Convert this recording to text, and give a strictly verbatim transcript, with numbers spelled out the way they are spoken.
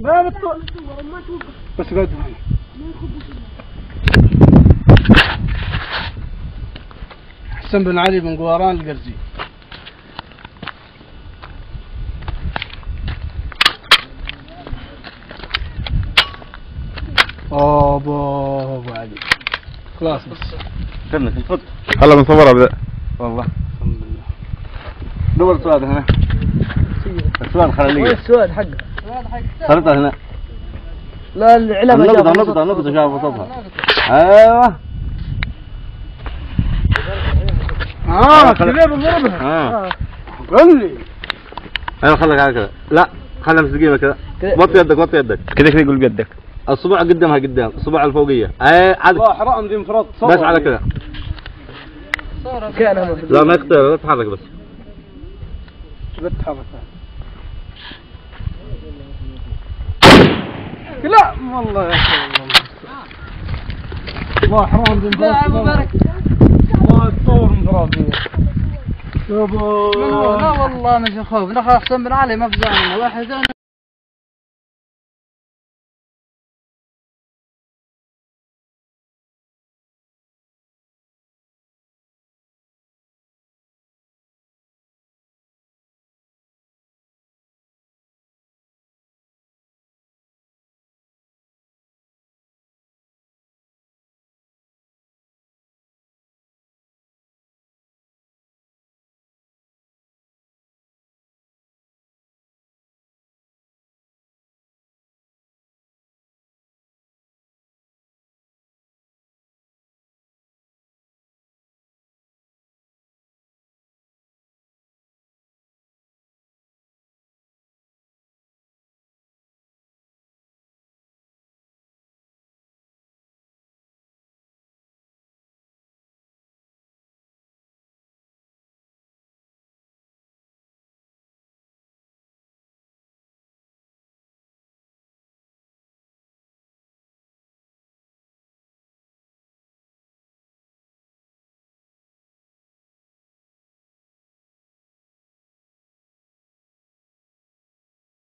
ما بتطلع. بس قعد هنا. حسن بن علي بن قواران القرزي. آه، أبو، أبو علي. خلاص بس. استنى، شو تفوت؟ هلا بنصورها بذا. والله. الحمد لله. دور السؤال هنا. السؤال خليه. وين السؤال حقه؟ خليته هنا. لا، العلامة النقطة، جابها النقطة، النقطة شايف وسطها. أيوه. آه، خل- كذا بنضربها. آه. آه. قل لي. أيوه، خليك على كذا. لا، خليها مستقيمة كذا. كذا. وطي يدك، وطي يدك. كذا، كذا، قول بيدك. الصباع قدامها قدام، الصباع الفوقية. أي، عاد. الله حرام، دي انفراد بس صور. على كذا. كان هم في لا، ما يختار، لا تتحرك بس. بتحرك. لا، والله يا أخي، والله. الله حرام، دي انفراد صور. الله يتصور انفراد دي. يابا. لا، لا، والله مش خوف. لا، أحسن بن علي ما في زمن. واحد